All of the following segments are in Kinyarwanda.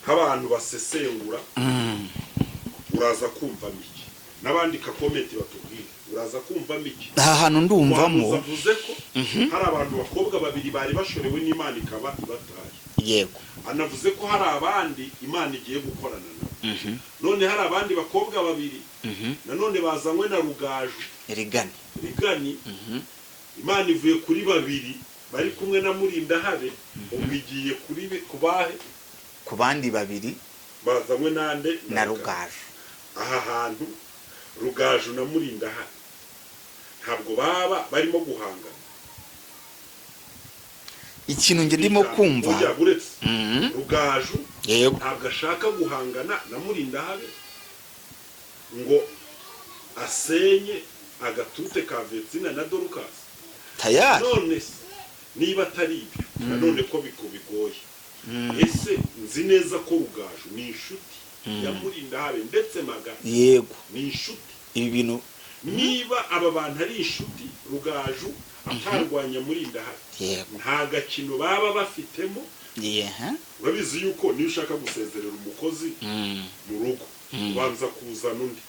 Nk'abantu basesengura, uraza kumvamo iki? N'abandika comment batubwire, uraza kumvamo iki? Aha hantu ndumvamo Umuhanuzi avuze ko hari abantu, bakobwa babiri bari bashorewe n'Imana ikaba ibataye. Anavuze ko hari abandi Imana igiye gukorana nabo. None hari abandi bakobwa babiri nanone bazanywe na Rugaju. Rigani. Rigani. Imana ivuye kuri babiri bari kumwe na Murindahabe, ubwo igiye kuri kubahe? Ku bandi babiri. Bazanywe nande? Na Rugaju. Aha hantu Rugaju na Murindahabe ntabwo baba barimo guhangana? Ikintu njye ndimo kumva Ujya uretse Rugaju ntabwo ashaka guhangana na Murindahabe ngo asenye agatute ka Vetsina na Dorukasi. Tayari. None se niba atari ibyo, nanone ko bigoye, ese nzi neza ko Rugaju ni inshuti ya Murindahabe ndetse magana? Ni inshuti. Ibi bintu Niba aba bantu ari inshuti, Rugaju atarwanya Murindahabe, nta gakino baba bafitemo. Urabizi yuko niyo ushaka gusezerera umukozi mu rugo, ubanza kuzana undi,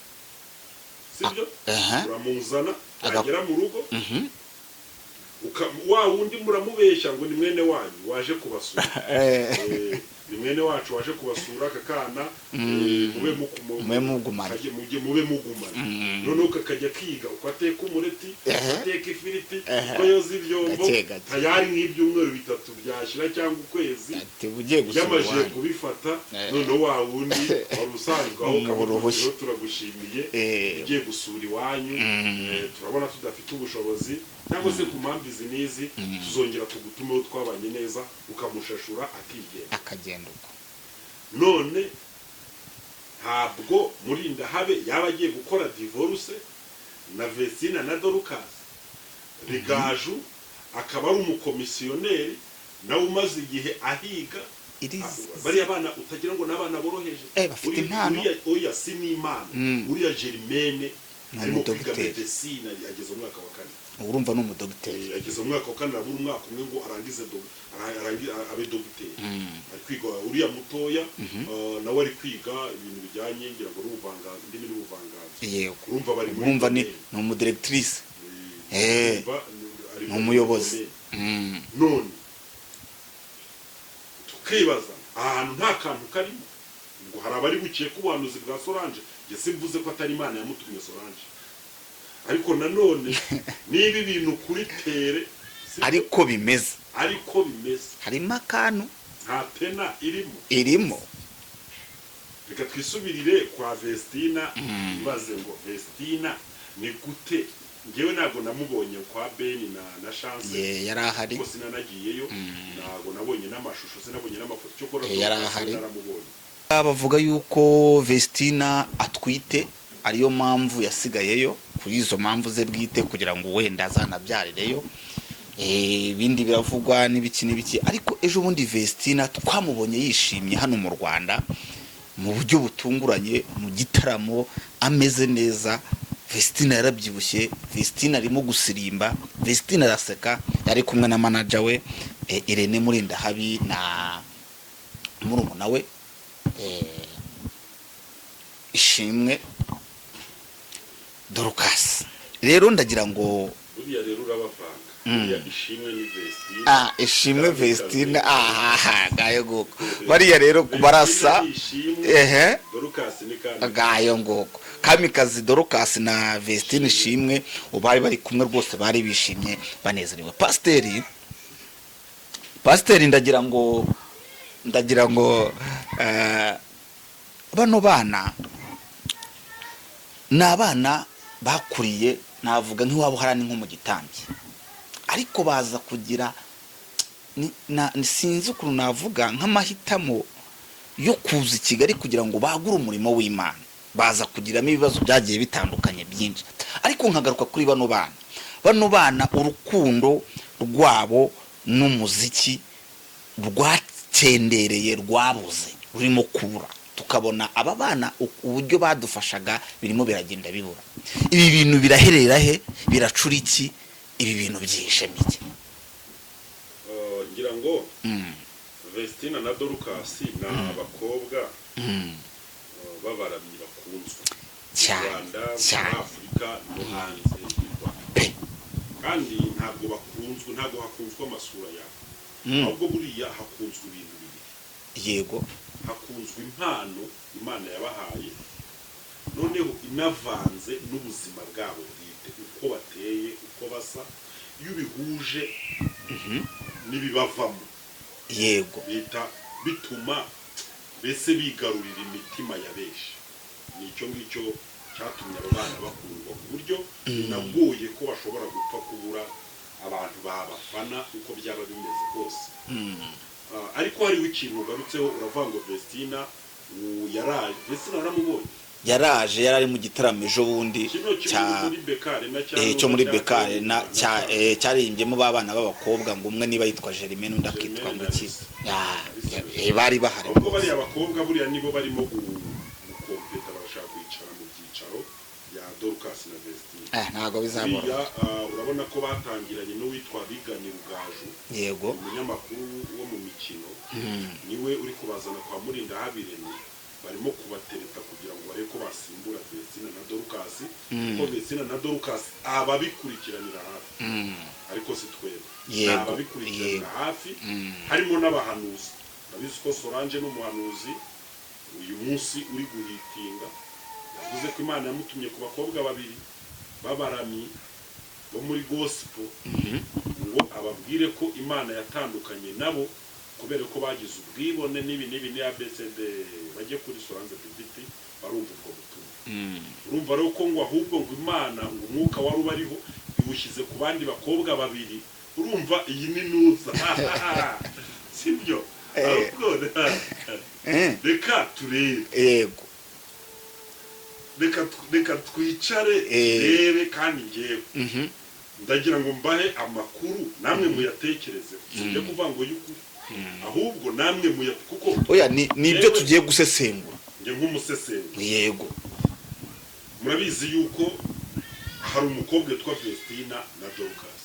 sibyo? Aha. Uramuzana, yagera mu rugo, wa wundi muramubeshya ngo ni mwene wanyu waje kubasura. Ni mwene wacu waje kubasura, aka kana, mube Mube mugumanye. Mube mugumanye. Noneho kakajya kiga uko ateka umureti, uko ateka ifiriti, uko yoza ibyombo. Gake gake. Tayari nk'ibyumweru 3 byashira cyangwa ukwezi, Ati ugiye gusura yamajije iwanyu. kubifata. Noneho wa wundi wari usanzwe aho Umuha ukavuga uti, uruhushya. "Rero turagushimiye, ugiye gusura iwanyu, turabona tudafite ubushobozi cyangwa se ku mpamvu izi n'izi, tuzongera tugutumeho, twabanye neza," ukamushashura akigenda. Akagenda uko. None ntabwo Murindahabe yaba agiye gukora divorce na Vesina na Dorcas, Rigaju akaba ari umukomisiyoneri nawe umaze igihe ahiga? Iri Bariya bana utagira ngo ni abana boroheje. Bafite impano. Uriya si n'Imana. Uriya Germaine Ni arimo kwiga umudogiteri. medecine, ageze mu mwaka wa kane. Urumva ni umudogiteri. Ageze mu mwaka wa kane, arabura umwaka umwe ngo arangize abe dogiteri. Ari kwiga. Uriya mutoya, nawe ari kwiga ibintu bijyanye, ngira ngo n'ubuvanganzo, indimi n'ubuvanganzo. Urumva bari muri Urumva ni domaine. ni umudirectrice. Urumva ari Ni muri umuyobozi. domaine. None tukibaza ahantu nta kantu karimo ngo hari abari bukiye ko ubuhanuzi bwa Solange. Njye simvuze ko atari Imana yamutumye Solange, ariko nanone niba ibintu kuri terrain Ariko bimeze. Ariko bimeze. Harimo akantu. Nta pena irimo. Irimo. Reka twisubirire kwa Vestina. Ibaze ngo Vestina ni gute? Ngewe ntabwo namubonye kwa Beni na Chance. Ye, yari ahari. Kuko sinanagiyeyo, ntabwo nabonye n'amashusho, sinabonye n'amafoto, cyokora Yari ahari. naramubonye. Bavuga yuko Vestina atwite, ariyo mpamvu yasigayeyo, kuri izo mpamvu ze bwite, kugira ngo wenda azanabyarireyo. Ibindi biravugwa n'ibiki n'ibiki, ariko ejo bundi Vestina twamubonye yishimye hano mu Rwanda mu buryo butunguranye, mu gitaramo, ameze neza. Vestina yarabyibushye, Vestina arimo gusirimba, Vestina araseka. Yari kumwe na manager we, Irene Murindahabi, na murumuna we, Ishimwe Dorcas. Rero ndagira ngo Buriya rero urabavanga. Buriya Ishimwe ni Vestine. Ah, Ishimwe Vestine, aha ngayo nguko. Bariya rero barasa. Ni Ishimwe. Dorcas ni kandi. Ngayo nguko, Kamikazi Dorcas na Vestine Ishimwe ubu bari bari kumwe rwose, bari bishimye, banezerewe. Pasiteri, ndagira ngo bano bana ni abana bakuriye, navuga nk'iwabo hariya ni nko mu gitambyi, ariko baza kugira sinzi ukuntu navuga, nk'amahitamo yo kuza i Kigali kugira ngo bagure umurimo w'Imana, baza kugiramo ibibazo byagiye bitandukanye byinshi. Ariko nkagaruka kuri bano bana, bano bana urukundo rwabo n'umuziki rwakendereye, rwabuze, rurimo kubura. Tukabona aba bana uburyo badufashaga birimo biragenda bibura. Ibi bintu biraherera he? Biracura iki? Ibi bintu byihishemo iki? Ngira ngo Vestina na Dorcas ni abakobwa b'abaramyi bakunzwe mu Cyane, Rwanda, muri cyane. Afurika no hanze y'u Rwanda. Pe. Kandi ntabwo bakunzwe, ntabwo hakunzwe amasura yabo, ahubwo buriya hakunzwe ibintu bibiri. Hakunzwe impano Imana yabahaye, noneho inavanze n'ubuzima bwabo bwite, uko bateye, uko basa. Iyo ubihuje n'ibibavamo, bita bituma mbese bigarurira imitima ya benshi. Ni icyo ngicyo cyatumye abo bana bakundwa, ku buryo binagoye ko bashobora gupfa kubura abantu babafana uko byaba bimeze kose. Ariko hariho ikintu ugarutseho, uravuga ngo Vestina yaraje. Vestina waramubonye? Yaraje, yari ari mu gitaramo ejo bundi. Kino kiri Cya muri Bekare na cyo muri Bekare na cya cyaririmbyemo ba bana b'abakobwa, ngo umwe niba yitwa Germaine, undi akitwa ngo iki. Bari bahari. Ahubwo bariya bakobwa buriya nibo barimo gukompeta, barashaka kwicara mu byicaro bya Dorcas na Vestine. Ntabwo bizabora. Buriya urabona ko batangiranye n'uwitwa Bigani Rugaju, umunyamakuru wo mu mikino, niwe uri kubazana kwa Murinda Habirene. Barimo kubatereta kugira ngo barebe ko basimbura Vestine na Dorcas, kuko Vestine na Dorcas ababikurikiranira hafi, ariko si twebwe, ni ababikurikiranira hafi, harimo n'abahanuzi. Ndabizi ko Solange ni umuhanuzi uyu munsi uri guhitinga. Yavuze ko Imana yamutumye ku bakobwa babiri b'abaramyi bo muri gospel, ngo ababwire ko Imana yatandukanye nabo kubera ko bagize ubwibone n'ibi n'ibi ni ABCD. Bajye kuri Solange Pipiti barumva ubwo butumwa. Urumva rero ko ngo ahubwo ngo Imana, ngo umwuka wari ubariho iwushyize ku bandi bakobwa babiri. Urumva iyi ni nuza, sibyo? Ahubwo reka turebe. Reka twicare turebe. Kandi ngewe ndagira ngo mbahe amakuru, namwe muyatekereze. Sijya kuvuga ngo y'ukuri, ahubwo namwe muya kuko Oya, ni ibyo tugiye gusesengura. Njye nk'umusesenguzi, murabizi yuko hari umukobwa witwa Vestina na Dorcas,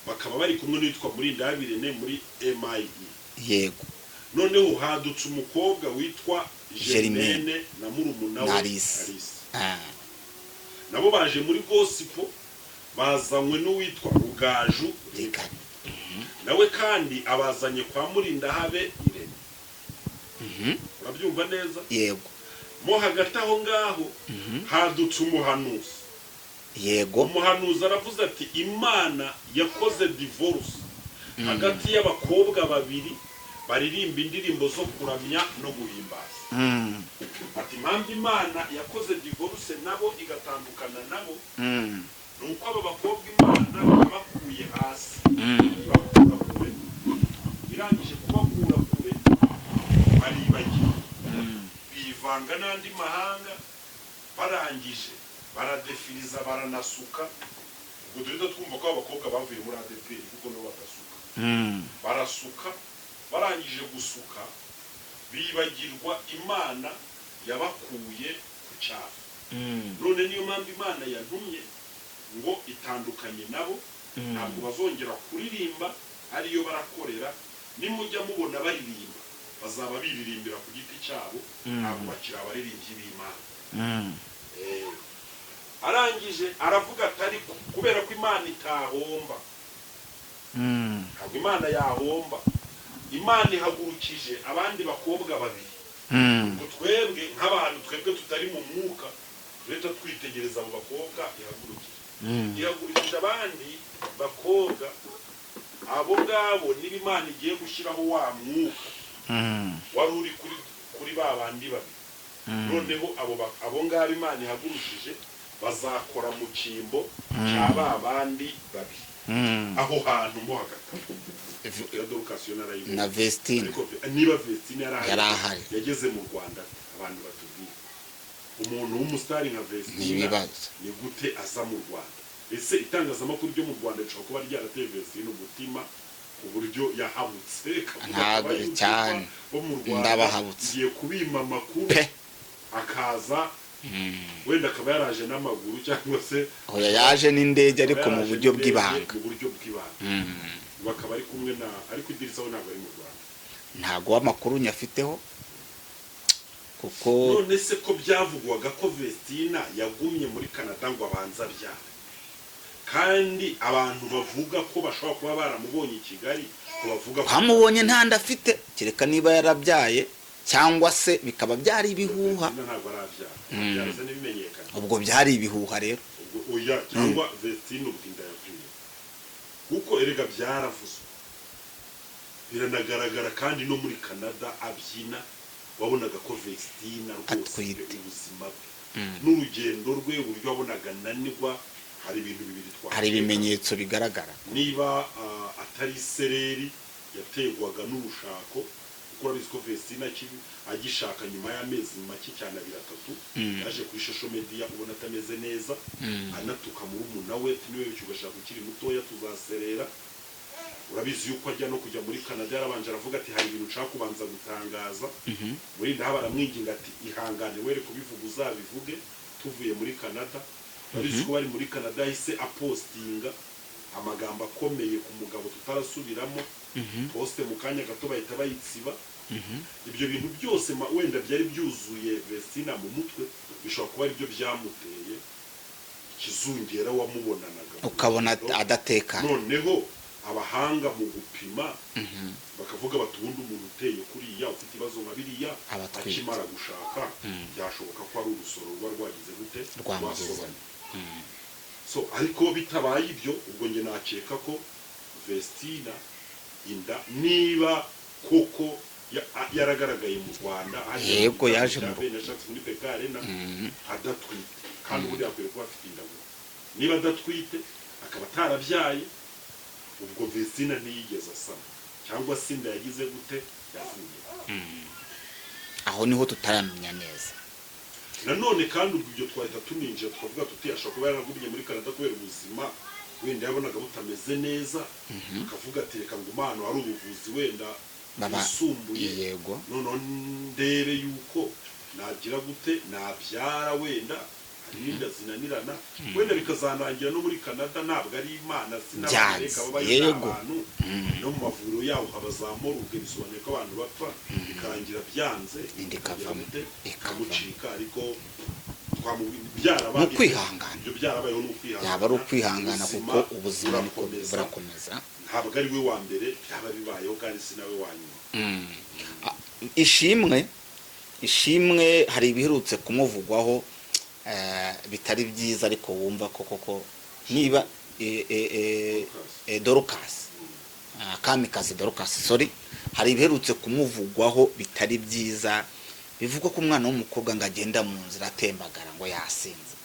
bakaba bari kumwe n'uwitwa Murindabirene muri MIE. Noneho hadutse umukobwa witwa Germaine. Germaine na murumuna we Na Alice. Alice. Nabo baje muri gospel, bazanywe n'uwitwa Rugaju. Reka. Nawe kandi abazanye kwa Murindahabe Irene. Urabyumva neza? Yego. Mo hagati aho ngaho hadutse umuhanuzi. Umuhanuzi aravuze ati: "Imana yakoze divorce hagati y'abakobwa babiri baririmba indirimbo zo kuramya no guhimbaza." Ati: "Impamvu Imana yakoze divorce nabo, igatandukana nabo, ni uko aba bakobwa Imana yabakuye hasi, ibakura kure. Irangije kubakura kure, baribagiwe, bivanga n'andi mahanga, barangije baradefiriza, baranasuka." Ubwo duhita twumva ko abakobwa bavuye muri ADEPR, kuko nabo badasuka. Barasuka, barangije gusuka bibagirwa Imana yabakuye ku cyaha. "None niyo mpamvu Imana yantumye ngo itandukanye nabo. Ntabwo bazongera kuririmba ariyo barakorera. Nimujya mubona baririmba, bazaba biririmbira ku giti cyabo, ntabwo bakiri abaririmbyi b'Imana." Arangije aravuga ati: "Ariko kubera ko Imana itahomba, ntabwo Imana yahomba, Imana ihagurukije abandi bakobwa babiri." Ngo twebwe nk'abantu, twebwe tutari mu mwuka, duhita twitegereza abo bakobwa ihagurukije. Ihagurukije abandi bakobwa, abo ngabo niba Imana igiye gushyiraho wa mwuka wari uri kuri ba bandi babiri. Noneho abo ngabo Imana ihagurukije bazakora mu cyimbo cya ba bandi babiri. Aho hantu mo hagati ya Dorcas yo narayibonye. Na Vestine. Ariko niba Vestine yari Yari ahari. yageze mu Rwanda, abantu batubwire, umuntu w'umusitari nka Vestine Ni ibibazo. ni gute aza mu Rwanda? Ese itangazamakuru ryo mu Rwanda rishobora kuba ryarateye Vestine umutima ku buryo yahabutse, kavuga ati, Ntabwo "Abayuda cyane. bo mu Rwanda Ndabahabutse. ngiye kubima amakuru," Pe. akaza, wenda akaba yaraje n'amaguru cyangwa se Oya, yaje n'indege, ariko mu yaraje buryo n'indege, bw'ibanga. Mu buryo bw'ibanga. Bakaba ari kumwe na, ariko Idirisa we ntabwo ari mu Rwanda. Ntago amakuru nyafiteho kuko None se ko byavugwaga ko Vestina yagumye muri Canada ngo abanze abyare, kandi abantu bavuga ko bashobora kuba baramubonye i Kigali, ko bavuga ko Twamubonye nta nda afite, kereka niba yarabyaye cyangwa se bikaba byari ibihuha. Vestina ntabwo arabyara, abyara se ntibimenyekana. Ubwo byari ibihuha rero. Ubwo oya, cyangwa Vestine ubwo inda yavuye, kuko erega byaravuzwe biranagaragara, kandi no muri Canada abyina wabonaga ko Vestina rwose Atwite. ubuzima bwe n'urugendo rwe, uburyo wabonaga ananirwa, hari ibintu bibiri twakeka. Hari ibimenyetso bigaragara. Niba atari isereri yategwaga n'urushako, kuko urabizi ko Vestina agishaka nyuma y'amezi make cyane, abiri atatu, yaje kuri social media ubona atameze neza, anatuka murumuna we ati: "Niwe bityo ugashaka ukiri mutoya tuzaserera." Urabizi yuko ajya no kujya muri Canada yarabanje aravuga ati: "Hari ibintu nshaka kubanza gutangaza." Muri ndaha baramwinginga ati: "Ihangane were kubivuga, uzabivuge tuvuye muri Canada." Urabizi ko bari muri Canada yahise apostinga amagambo akomeye ku mugabo tutarasubiramo, post mu kanya gato bahita bayitsiba. Ibyo bintu byose wenda byari byuzuye Vestina mu mutwe, bishobora kuba aribyo byamuteye ikizungera wamubonanaga mu Ukabona rugendo. adatekanye. Noneho abahanga mu gupima bakavuga bati: "Ubundi umuntu uteye kuriya, ufite ibibazo nka biriya, Aba atwite. akimara gushaka byashoboka ko ari urusoro ruba rwagize gute?" Rwamugezemo. Rwasobanye. So ariko bitabaye ibyo, ubwo njye nakeka ko Vestina inda niba koko yaragaragaye mu Rwanda haje mu Yego, gitaramo yaje cya mu Ben yashatse muri BK Arena adatwite, kandi ubundi yakwiye kuba afite inda gusa. Niba adatwite akaba atarabyaye, ubwo Vestina ntiyigeze asama, cyangwa se inda yagize gute? Yavuye. Aho niho tutaramenya neza. Nanone kandi ubwo ibyo twahita tuninjira tukavuga tuti: ashobora kuba yaragumye muri Canada kubera ubuzima wenda yabonaga butameze neza, akavuga ati: "Reka ngume ahantu hari ubuvuzi wenda bwisumbuye, noneho ndebe yuko nagira gute, nabyara." Wenda hari n'inda zinanirana, wenda bikazanangira no muri Canada. Ntabwo ari Imana, Byanze. sinabareka babayo n'abantu, no mu mavuriro yaho haba za morgue, bisobanuye ko abantu bapfa bikarangira byanze. Inda ikavamo. Bikagira gute? Ikavamo. Ikamucika, ariko byarabaye. Ni ukwihangana. Ibyo byarabayeho, ni ukwihangana. Yaba ari ukwihangana, Ubuzima kuko ubuzima niko burakomeza. Burakomeza. Ntabwo ari we wa mbere byaba bibayeho, kandi si nawe wa nyuma. Ishimwe hari ibiherutse kumuvugwaho bitari byiza, ariko wumva ko koko niba Dorcas, Kamikazi Dorcas, sorry, hari ibiherutse kumuvugwaho bitari byiza, bivugwa ko umwana w'umukobwa ngo agenda mu nzira atembagara ngo yasinze,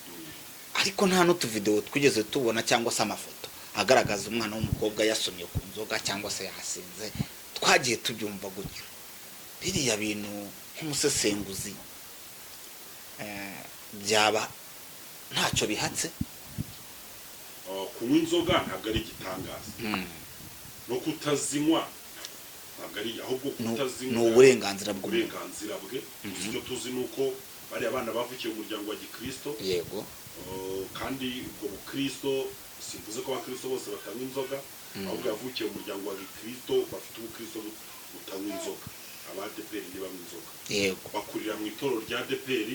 ariko nta n'utuvidewo twigeze tubona cyangwa se amafoto agaragaza umwana w'umukobwa yasomye ku nzoga cyangwa se yasinze. Twagiye tubyumva gutyo. Biriya bintu nk'umusesenguzi byaba ntacyo bihatse? Kunywa inzoga ntabwo ari igitangaza, no kutazinywa ntabwo ari, ahubwo kutazinywa Ni uburenganzira bw'umuntu. Uburenganzira bwe. Gusa icyo tuzi ni uko bariya bana bavukiye mu muryango wa gikristo, kandi ubwo bukristo, simvuze ko abakristo bose batanywa inzoga, ahubwo yavukiye mu muryango wa gikristo bafite ubukristo butanywa inzoga. Abadeperi ntibanywa inzoga. Bakurira mu itorero rya ADEPR,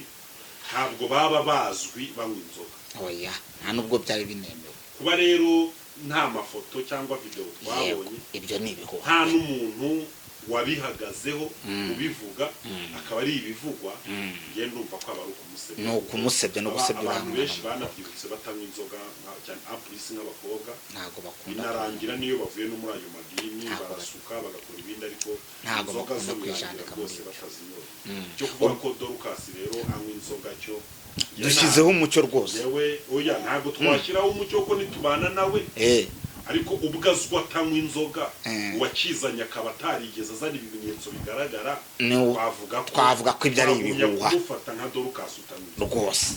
ntabwo baba bazwi banywa inzoga. Oya, nta nubwo byari binemewe. Kuba rero nta mafoto cyangwa videwo twabonye, Ibyo ni ibihuha. nta n'umuntu wabihagazeho ubivuga, akaba ari ibivugwa, njye ndumva ko aba ari ukumusebya. Ni ukumusebya no gusebya Abantu uriya benshi mwana. Banabyirutse batanywa inzoga, cyane ampulisi nk'abakobwa. Ntabwo bakunda. Binarangira niyo bavuye no muri ayo madini Ntabwo barasuka bagakora ibindi, ariko Ntabwo inzoga bakunda zo birangira kwijandika muri rwose ibyo. batazinyoye. Cyo kuvuga ko Dorcas rero anywa inzoga cyo njye Dushyizeho umucyo rwose. Yewe, oya, ntabwo twashyiraho umucyo ko nitubana nawe, ariko ubwo azwi atanywa inzoga, uwakizanye akaba atarigeze azana ibimenyetso bigaragara, twavuga ko Twavuga ko ibyo ari twagumya ibihuha. kumufata nka Dorcas utanywa inzoga Rwose.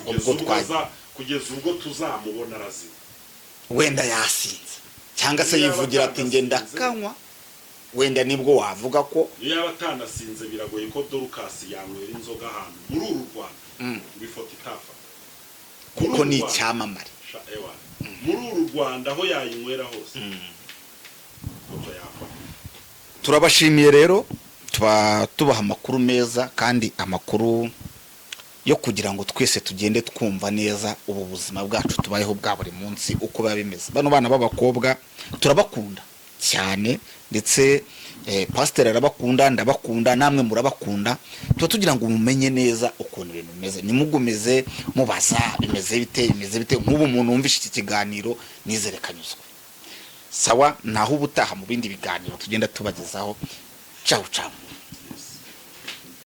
kugeza Ubwo ubwo kugeza ubwo tuzamubona arazima. Wenda yasinze cyangwa se Niyo yaba yivugira ati: "Ngenda atanasinze. kanywa," wenda nibwo wavuga ko Niyo yaba atanasinze, biragoye ko Dorcas yanywera inzoga ahantu muri uru Rwanda ngo ifoto itafata. Muri Kuko uru ni Rwanda. icyamamare. Sha, ewa, muri uru Rwanda aho yayinywera hose ifoto yafata. Turabashimiye rero, tuba tubaha amakuru meza kandi amakuru yo kugira ngo twese tugende twumva neza ubu buzima bwacu tubayeho bwa buri munsi uko biba bimeze. Bano bana b'abakobwa turabakunda cyane, ndetse pasiteri arabakunda, ndabakunda, namwe murabakunda. Tuba tugira ngo mumenye neza ukuntu ibintu bimeze, ntimugumize mubaza bimeze bite, bimeze bite. Nk'ubu umuntu wumvishe iki kiganiro nizere kanyuzwe. Sawa, naho ubutaha mu bindi biganiro tugenda tubagezaho. Cawu cawu.